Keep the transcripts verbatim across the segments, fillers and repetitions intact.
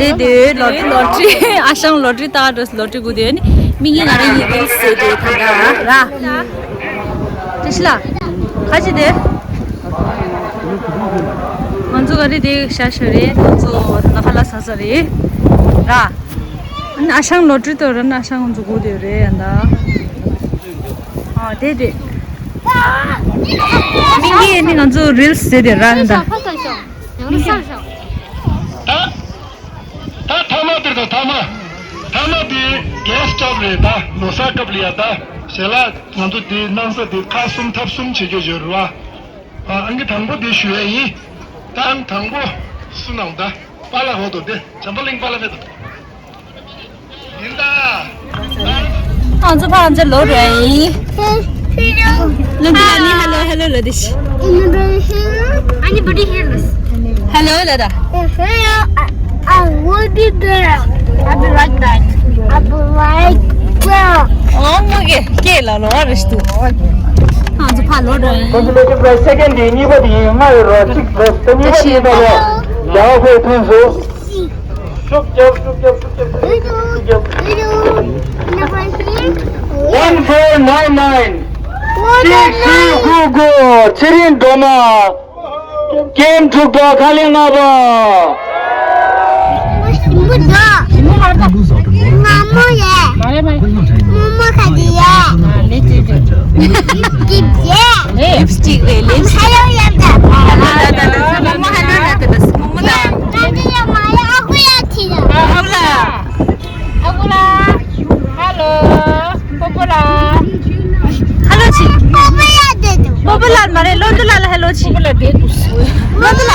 དེ་དེ་ལོ་ཊི་རི་ལོ་ཊི་རི་ཨ་ཞང་ལོ་ཊི་རི་ཏག་འགྲོ་ལོ་ཊི་རི་དགོས་དེ་ནི་མི་ངན་ང་རང་ཡིན་རེད་ཟེར་དེ་ད་ད་ར། དེ་ཤི་ལ་ཁ་ཅི་དེ། ང་ཚོ་ག་རེ་དེ་ཤ་ཤ་རེད། ང་ཚོ་ད་ཁ་ལག་ཟ་ས་རེད་ར། ཨ་ཞང་ལོ་ཊི་རི་དོ་ར་ན་ཨ་ཞང་ང་ཚོ་དགོས་དེ་རེད་ཡ་ད། ཨ་དེ་དེ། མི་ངན་ནི་ང་ཚོ་རི་ལི་སི་ཟེར་དེ་ར་ཡ་ད། ད་ད་ཐ་མ་དེར་ད་ཐ་མ། ཐ་མ་དེ་གེ་སི་ཊི་ཧའུ་སི་རེད་ད། ལོ་གསར་སྐབས་ལ་ཡ་ད་ཞལ་ལག་ང་ཚོ་དེ་སྣང་ས་དེ་ཁག་གསུམ་ཐབ་གསུམ་བྱེད་རྒྱུ་ཡོད་རེད་བ། ཨང་ཀི་དང་པོ་དེ་ཞུ་ཡ་ཡིན། ད་ཨང་དང་པོ་སུ་ནང་ད་པཱ་ལགས་འོ་དོ་དེ་བྱམས་པ་གླིང་པཱ་ལགས་མེད་དོ། ཡིན་ད། ཨང་ཚོ་ཕ་ཨང་ཚོ་ལོ་རེ་ཡིན། ལོ་འདི་ལ་ནི་ཧེ་ལོ་ཧེ་ལོ་ལ་དེ་ཤི། Anybody here? Anybody here? ཧེ་ལོ་ལ་ད། Hello, I, I will be there. I'll be right back. I'll be right there. ཨོ་མོ་གེ་གེ་ལ་ལོ་རེ་ཤི་ཏུ། ཨང་ཚོ་ཕ་ལོ་རེ་ཡིན། Congratulations, second day གཉིས་པ་དེ་ཡིན། ལྔ་ཡོད་རོ་གཅིག་རོ་ད་གཉིས་པ་དེ་ཡིན་ད་ལོ། རྒྱ་བོད་ཕུན་སུམ། ཤུགས་རྒྱབ་ཤུགས་རྒྱབ་ཤུགས་རྒྱབ་ཤུགས་རྒྱབ་ཤུགས་རྒྱབ། One four nine nine. གཅིག་བཞི་དགུ་དགུ། ཚེ་རིང་སྒྲོལ་མ། ཀེམ་དྲུག་པ་ཁ་ལེ་ལྔ་པ། ཞིམ་པོ་འདུག་ཞིམ་པོ་མ་རེད་ད། ང་མོ་རེད། མོ་མོ་ག་དེ་རེད། ལིབ་སི་ཊིག་རེད། ལིབ་སི་ཊིག་རེད། ལིབ་སི་ཊིག་ཧ་ལོ་ཡབ་ད། ཧ་ལོ་ད་ད་ད་ད། མོ་མོ་ཧ་ལོ་ན་ད་ད། མོ་མོ་ད། ང་ཚོ་ཡང་མ་ཡ་ཨ་ཁུ་ཡ་ཁྱི་ད། ཨ་ཁུ་ལ། ཨ་ཁུ་ལ། ཧ་ལོ། པོ་པོ་ལ། ཧ་ལོ་ཆི། པོ་པོ་ལ་དེ་དུ། པོ་པོ་ལ་མ་རེད། ལོ་འདི་ལ་ལ་ཧ་ལོ་ཆི། པོ་པོ་ལ་དེ་དུ་སུ། ལོ་འདི་ལ།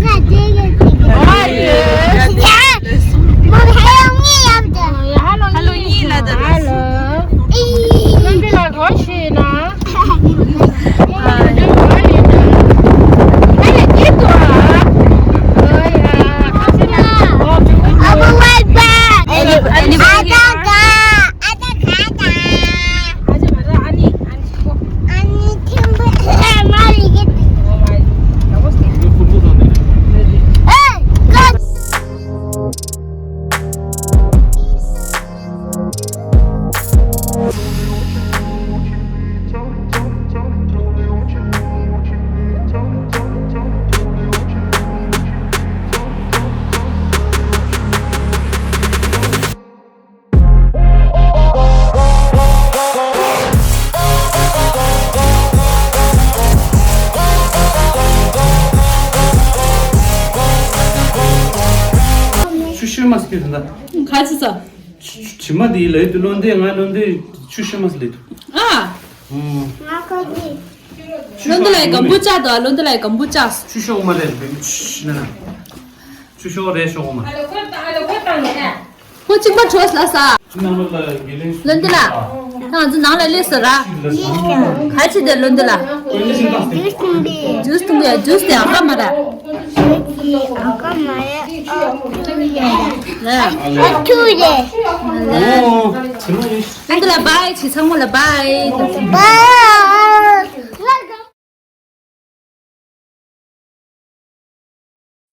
ང་དེ་ཡོད་ཅིག་ཨ་ཡོད། ཡ། མོ་ཧ་ལོ་ངི་ཡབ་ད། ཧ་ལོ་ངི་ལ་ད། ཧ་ལོ། ཨི། ལོ་འདི་ལ་གོ་ཤེ་ན། ཆུ་ཤོད་མ་སྐྱོད་ད། ག་ཚོད་ས། དྲི་མ་དེ་ལས་དུ་བློ་འདས་ང་བློ་འདས་ཆུ་ཤོད་མ་སླེབས་འདུག་ཨ། ང་ཁ་ཅིག་ཆུ་ལོ་འདི་ལ་ཤོག་གམ་བུ་ཅ་དང་ལོ་འདི་ལ་ཤོག་གམ་བུ་ཅ། ཆུ་ཤོག་མ་རེད་ཆུ་ན་ན། ཆུ་ཤོག་རེད་ཤོག་མ། ཁོ་གཅིག་པ་བྲོས་ལ་ས། ཆུ་ནང་ལོ་ལ་དགེ་ལེགས་ལོ་འདི་ལ། ང་ཚོ་ནང་ལ་སླེབས་སོ་ར། ག་ཅི་དེ་ལོ་འདི་ལ། ཇུས་འཐུང་གི་ཇུས་འཐུང་གི་ཇུས་དེ་ཨ་ཁ་མ་ར། ཨ་ཁ་མ་ར། ཨ་ཁུ་རེད། ཨ་ཁུ་རེད། ཨོ། ཨ་ཁུ་ལ་བྷའི་བྱེད། ཚང་མ་ལ་བྷའི། བྷའི།